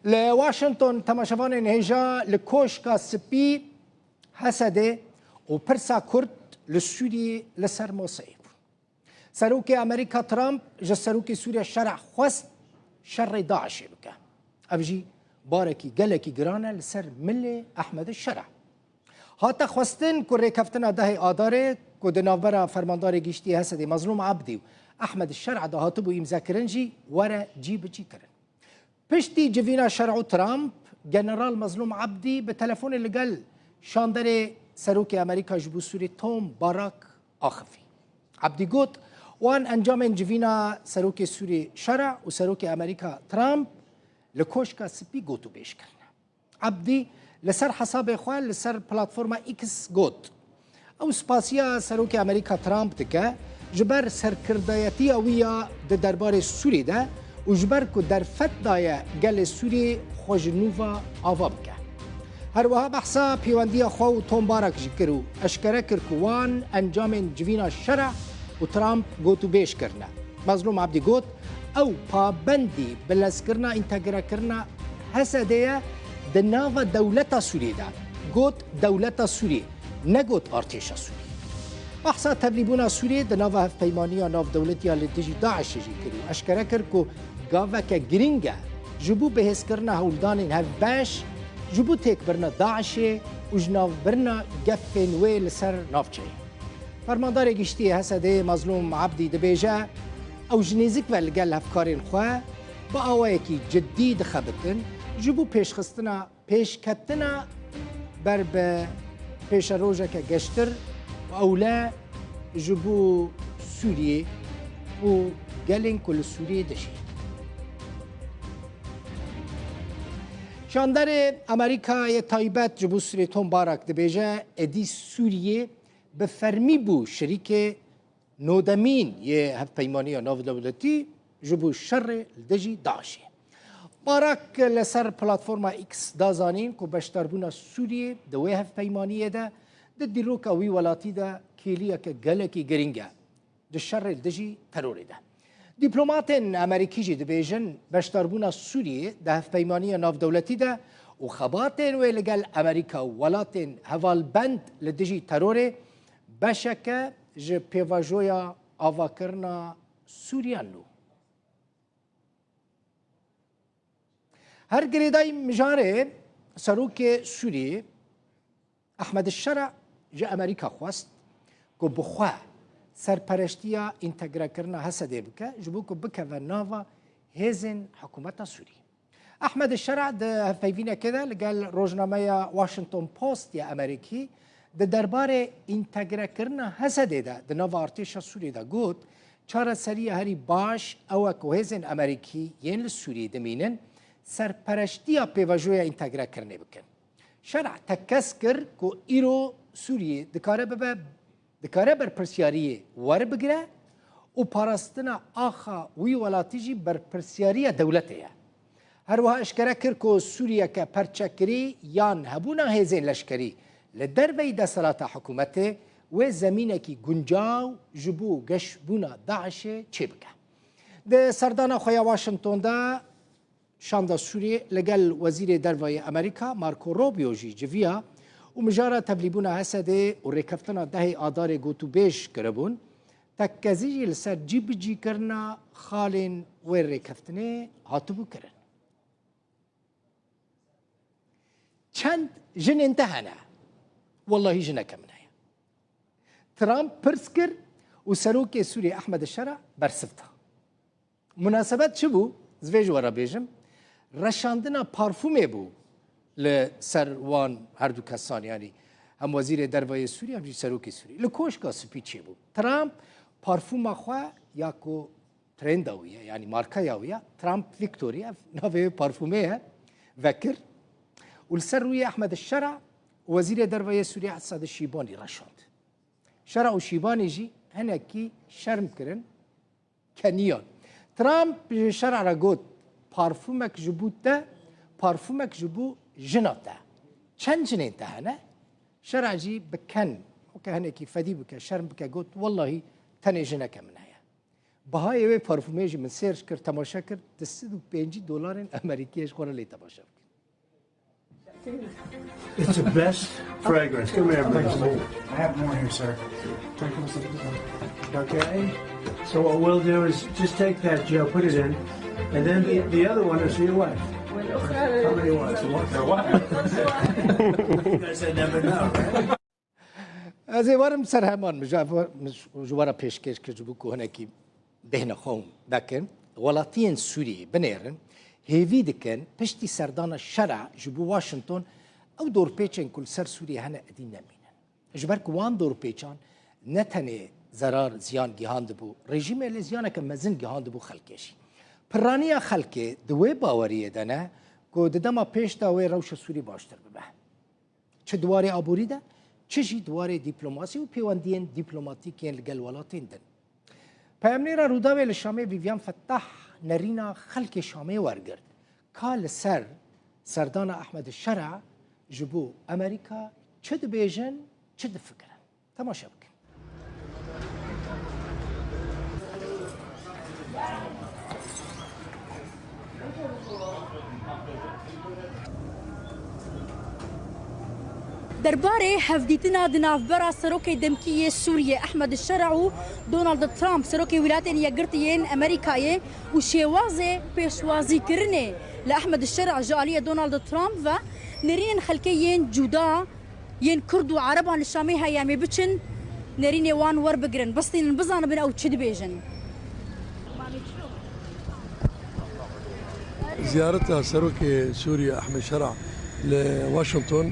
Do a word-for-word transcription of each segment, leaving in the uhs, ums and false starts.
Li Washington temaşevanên hêja li Koşka Spî, Hesedê û pirsa Kurd li Sûriyê li ser maseyê bû. Serokê Amerîka Trump ji Serokê Sûriya Şer'a xwest şerê DAIŞ'ê bike. Ev jî barekî gelekî giran e li ser milê Ehmedê Şer'a. Hate xwestin ku rêkeftina dehê Adarê ku di navbera Fermandarê Giştî Hesedê Mezlûm Ebdî û Ehmed Şer'a de hatibû îmzekirin jî were cî bi cî kirin. Piştî civîna Şer'a û Trump, General Mezlûm Ebdî bi telefonê li gel şanderê Serokê Amerîka ji bo Sûrî Tom Barak axifî. Ebdî got, wan encamên civîna Serokê Sûrî Şer'a û Serokê Amerîka Trump li Koşka Spî gotûbêj kirine. Ebdî li ser hesabê xwe li ser platforma X got, ew spasiya Serokê Amerîka Trump dike ji ber serkirdayetiya wî ya di derbarê Sûrî de û ji ber ku derfet daye gelê Sûrî xwe ji nû ve ava bike. Her wiha behsa pêwendiya xwe û Tom Barak jî kir û eşkere kir ku wan encamên civîna Şer'a û Trump gotûbêj kirine. Mezlûm Ebdî got, ew pabendî bilezkirina întegrekirina Hesedê ye di nava dewleta Sûriyê de. Got, dewleta Sûriyê, negot artêşa Sûriyê. Behsa tevlîbûna Sûriyê di nava hevpeymaniya navdewletî ya li dijî DAIŞ'ê jî kir û eşkere kir ku gaveke girîng e ji bo bihêzkirina hewldanên hevbeş ji bo têkbirina DAIŞ'ê û ji navbirina gefên wê li ser navçeyê. Fermandarê Giştî yê Hesedê Mezlûm Ebdî dibêje, ew ji nêzik ve li gel hevkarên xwe bi awayekî cidî dixebitin ji bo pêşxistina pêşketina ber bi pêşerojeke geştir û ewle ji bo Sûriyê û gelên ku li Sûriyê dijîn. Şanderê Amerîka yê taybet ji bo Sûriyê Tom Barak dibêje, êdî Sûriyê bi fermî bû şirîkê nodemîn yê Hevpeymaniya Navdewletî ji bo şerê li dijî DAIŞ'ê. Barak li ser platforma X da zanîn ku beşdarbûna Sûriyê di wê hevpeymaniyê de di dîroka wî welatî de kêliyeke gelekî girîng e di şerê li dijî terorê de. Dîplomatên Amerîkî jî dibêjin, beşdarbûna Sûriyê di Hevpeymaniya Navdewletî de û xebatên wê li gel Amerîka û welatên hevalbend li dijî terorê beşeke ji pêvajoya avakirina Sûriya nû. Her girêdayî mijarê serokê Sûriyê Ehmed Şera ji Amerîka xwest ku bi xwe serpereştiya întegrekirina Hesedê bike, ji bo ku bikeve nava hêzên hikûmeta Sûrî. Ehmed Şera di hevpeyvînekê de li gel rojnameya Washington Post ya Amerîkî di derbarê întegrekirina Hesedê de di nava artêşa Sûrî de got, çareseriya herî baş ew e ku hêzên Amerîkî yên li Sûrî dimînin serpereştiya pêvajoya întegrekirinê bikin. Şera tekez kir ku îro Sûriyê dikare bibe, dikare berpirsyariyê werbigire û parastina axa wî welatî jî berpirsyariya dewletê ye. Her wiha eşkere kir ku Sûriyeke perçekirî yan hebûna hêzên leşkerî li derveyî desthilata hikûmetê wê zemînekî guncaw ji bo geşbûna DAIŞ'ê çêbike. Di serdana xwe ya Washington de Şanda Sûriyê li gel Wezîrê Derve yê Amerîka Marco Rubio jî civiya û mijara tevlîbûna Hesedê û rêkeftina dehê Adarê gotûbêj kiribûn, tekkezî jî li ser cîbicîkirina xalên wê rêkeftinê hatibû kirin. Çend jinên te hene? Wellahî jineke min heye. Trump pirs kir û serokê Sûriyê Ehmed Şera bersiv da. Munasebet çi bû? Ez vê ji we re bêjim. Reşandina parfûmê bû li ser wan herdu kesan, yanî hem Wezîrê Derve yê Sûrî hem jî Serokê Sûrî. Li Koşka Spî çêbû. Trump parfûma xwe ya ku trenda wî ye, yanî markaya wî ye, Trump Victory, ev navê wê parfûmê ye, vekir. Û li ser rûyê Ehmed Şera, Wezîrê Derve yê Sûrî Esad Şîbanî reşand. Şera û Şîbanî jî hinekî şerm kirin, keniyan. Trump ji Şera re got, parfûmek ji bo te, parfûmek ji bo jina te. Çend jinên te hene? Şera jî bi ken, weke hinekî fedî bike, şerm bike, got, wellahî tenê jineke min heye. Bihayê wê parfumê jî min search kir, temaşe kir, di sed û pêncî dolarên Amerîkiyê ji xwe re lê temaşe bikin. It's the best fragrance. Come here, please. I have more here, sir. Okay. So what we'll do is just take that, Joe, put it in, and then the, the other one is for your wife. How many wants? One for what? You guys never know, right? Ez ê werim ser heman min ji, min ji we re pêşkêş kir ji bo ku hinekî bêhna xwe hûn vekin. Welatiyên Sûriyê binêrin, hêvî dikin piştî serdana şera ji bo Washington ew dorpêçên ku li ser Sûriyê hene êdî nemînin. Ji ber ku wan dorpêçan ne tenê zerar, ziyan gihandibû rejîmê, lê ziyaneke mezin gihandibû xelkê jî. Pirraniya xelkê di wê baweriyê de ne ku di dema pêş de wê rewşa Sûrî baştir bibe. Çi di warê aborî de, çi jî di warê dîplomasî û pêwendiyên dîplomatîk yên li gel welatên din. Peyamnêra Rûdawê li Şamê Vivian Fettah nerîna xelkê Şamê wergirt. Ka li ser serdana Ehmed Şera ji bo Amerîka çi dibêjin, çi difikirin? Temaşe bikin. Derbarê hevdîtina di navbera serokê demkî yê Sûriyê Ehmed Şera û Donald Trump, serokê Wîlayetên Yekgirtî yên Amerîkayê û şêwazê pêşwazîkirinê li Ehmed Şera ji aliyê Donald Trump ve nerînên xelkê yên cuda yên Kurd û Ereban li Şamê heye, em ê biçin nerînê wan werbigirin, bistînin, bizanibin ew çi dibêjin. Ziyareta serokê Sûriyê Ehmed Şera li Washington,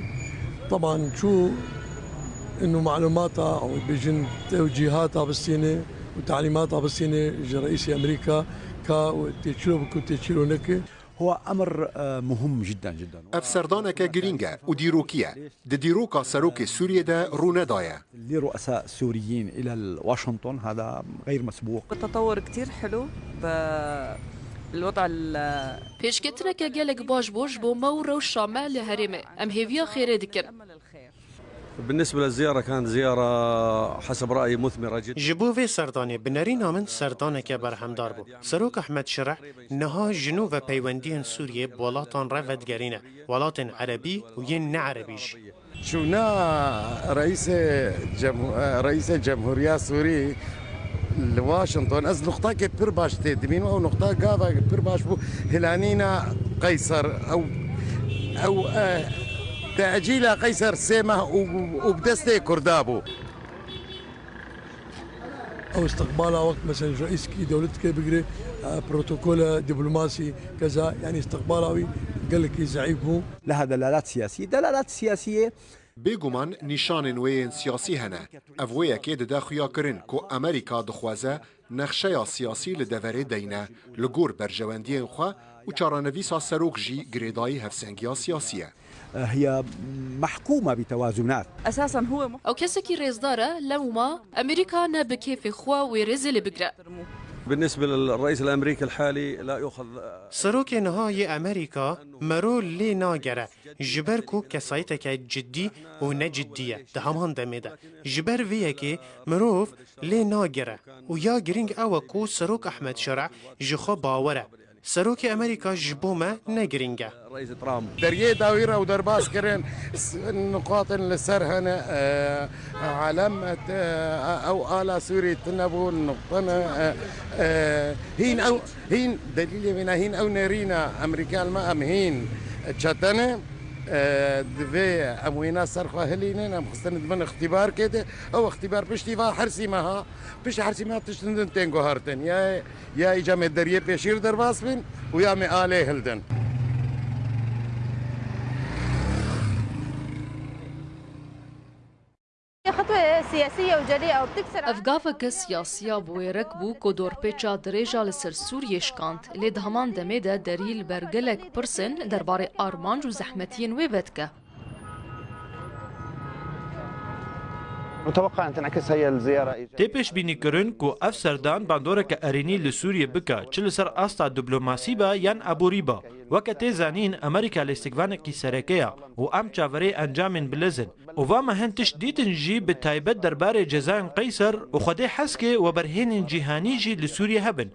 teban çû inu malûmata ew bêjin tewcîhata bistîne û talîmata bistîne ji reîsê Amerîka ka tê çilo bike û tê çilo neke. هو أمر مهم جدا جدا. Ev serdaneke girîng e û dîrokî ye. Di dîroka serokê Sûriyê de rûne daye. لرؤساء سوريين إلى واشنطن هذا غير مسبوق. تطور كتير حلو بالوضع ال- Pêşketineke gelek baş bû ji bo me û rewşa me li herêmê. Em hêviya xêrê dikin. بالنسبة للزيارة كانت زيارة حسب رأيي مثمرة جدا. Ji bo vê serdanê bi nerîna min serdaneke berhemdar bû. Serok Ehmed Şireh niha ji nû ve peywendiyên Sûriyê bi welatan re vedigerîne, welatên erebî û yên ne erebî jî. Çûna reîsê cemhu- reîsê cemhuriya Sûrî li Washington, ez nuqtakê pir baş tê dimînim, ew nuqta gava pir baş bû, hilanîna Qeyser, ew, ew, e, tecîla Qeyser sê meh û, û bi destê Kurda bû. Ew istiqbala wek mesela ji reîskî dewletkê bigire, e, protokola diplomasî keza, yanî istiqbala wî gelekî zeîf bû. لها دلالات سياسية، دلالات سياسية. Bêguman nîşanên wê yên siyasî hene. Ev wê yekê dide xuyakirin ku Amerîka dixwaze nexşeya siyasî li deverê deyne, li gor berjewendiyên xwe û çarenivîsa serok jî girêdayî hevsengiya siyasî ye. هي محكومة بتوازنات. أساسا هو مح- Ew kesekî rêzdar e, lewma Amerîka ne bi kêfê xwe wê rêzê lê bigire. بالنسبة للرئيس الأمريكي الحالي لا يؤخذ. Serokê niha yê Amerîka mero lê nagere, ji ber ku kesayeteke cidî û ne cidî ye di heman demê de. Ji ber vê yekê mirov lê nagere û ya girîng ew e ku Serok Ehmed Şereh ji xwe bawer e. Serokê Amerîka ji bo me ne girîng e. رئيس ترامب. Deriyê dawî re ew derbas kirin, s- nuqatin li ser hene, e, alem, e, ew ala Sûrî tune bû, nuqtine, e, e, hîn ew, hîn delîlê wîna, hîn ew nêrîna Amerîka li me, em hîn çetene, e, divê em wîna ser xwe hilînin, em xistin di bin îxtîbarkê de, ew îxtîbar piştî va hersî me ha, piştî hersî me tiştin din tên guhartin. Ya Ya îca me deriyê pêşî re derbas bin û ya me alê hildin. خطوة سياسية وجريئة وبتكسر Ev gaveke siyasî ya bi wê rek bû ku dorpêça dirêj a li ser Sûriyê şikand, lê di heman demê de derî li ber gelek pirsên derbarê armanc û zehmetiyên wê vedike. متوقع أن تنعكس هي الزيارة إيجابية. Tê pêşbînîkirin ku ev serdan bandoreke erênî li Sûriyê bike, çi li ser asta diplomasî be yan aborî be. Weke tê zanîn, Amerîka lîstikvanekî sereke ye û em çaverê encamên biliz in. Û va me hin tişt dîtin jî, bi taybet derbarê cezayên Qeyser û Xwedê Heskê weberhênên cîhanî jî li Sûriyê hebin.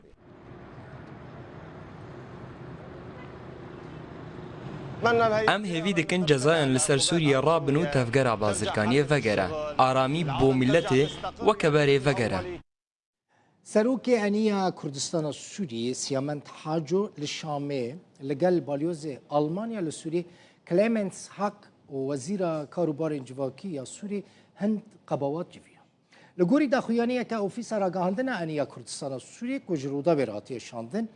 Em hêvî dikin cezayan li ser Sûriyê rabin û tevgera bazirkaniyê vegere. Aramî bo miletê weke berê vegere. Serokê Eniya Kurdistana Sûriyê Siyamend Haco li Şamê li gel balyozê Almanya li Sûriyê Clemens Hack û Wezîra Kar û Barên Civakî ya Sûriyê Hind Qebawat civiya. Li gorî daxuyaniyeke Ofîsa Ragihandina Eniya Kurdistana Sûriyê ku ji Rûdawê re hatiye şandin,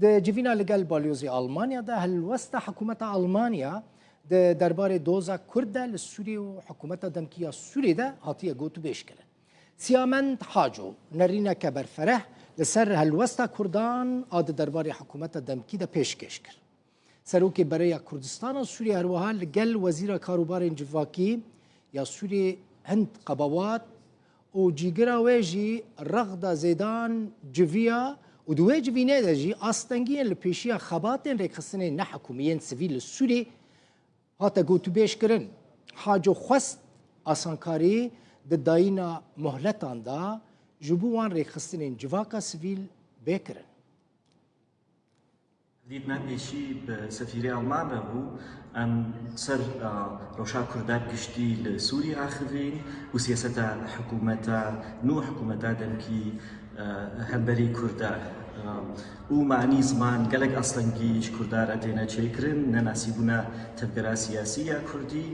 di civîna li gel balyozê Almanya de helwesta hikûmeta Almanya di derbarê doza Kurd de li Sûriyê û hikûmeta demkî ya Sûriyê de hatiye gotûbêjkirin. Siyamend Haco nerîneke berfereh li ser helwesta Kurdan a di derbarê hikûmeta demkî de pêşkêş kir. Serokê Bereya Kurdistana Sûriyê herwiha li gel Wezîra Karûbarên Civakî ya Sûriyê Hind Qebawat û cîgira wê jî Rexda Zêdan civiya û di wê civînê de jî astengiyên li pêşiya xebatên rêkxistinên nehikûmî yên sivîl li Sûriyê hate gotûbêjkirin. Haco xwest asankarî di dayîna mohletan de ji bo wan rêkxistinên civaka sivîl bê kirin. Dîtina pêşî bi sefîrê Alman re bû. Em ser, a, rewşa Kurda bi giştî li Sûrî axivîn û siyaseta hikûmeta nû, hikûmeta demkî, e, hemberî Kurda, e, û manî ziman gelek astengî ji Kurda re têne çêkirin, nenasîbûna tevgera siyasî ya Kurdî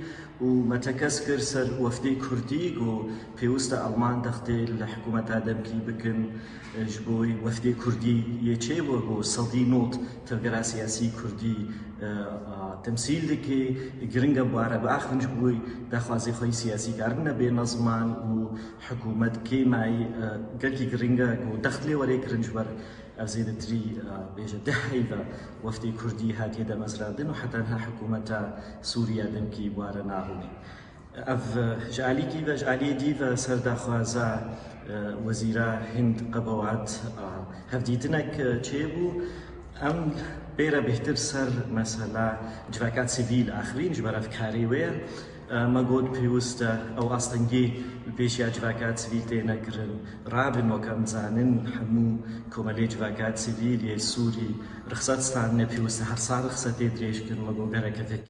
û me tekez kir ser wefdê Kurdî ku pêwist e Alman dextê li hikûmeta demkî bikin, e, ji bo wefdê Kurdî yê çêbû ku sedî nod tevgera siyasî Kurdî, e, a, temsîl dike. Giring e bi wan re biaxivin ji bo daxwazê xwe yî siyasî karine bêne ziman û hikûmet kêmayî, e, gelkî giring e ku dext lê were kirin ji ber ev zêdetirî, e, bêje deh heyv e wefdê Kurdî hatiye demezrandin û heta niha hikûmeta Sûriya demkî bi wan re nahûne. Ev, e, ji alîkî ve, ji aliyê dî ve ser daxwaza, e, Wezîra Hind Qebawat, e, hevdîtinek, e, çêbû. Em pê re bêhtir ser mesela civaka sivîl axivîn ji ber ev karê wê ye. E, me got pêwist e ew astengî li pêşiya civaka sivîl têne kirin. Rabin wek em dizanin hemû komelê civaka sivîl yê Sûrî rixset standine, pêwist e her sal rixsetê dirêj kin. Me got gereke vekî.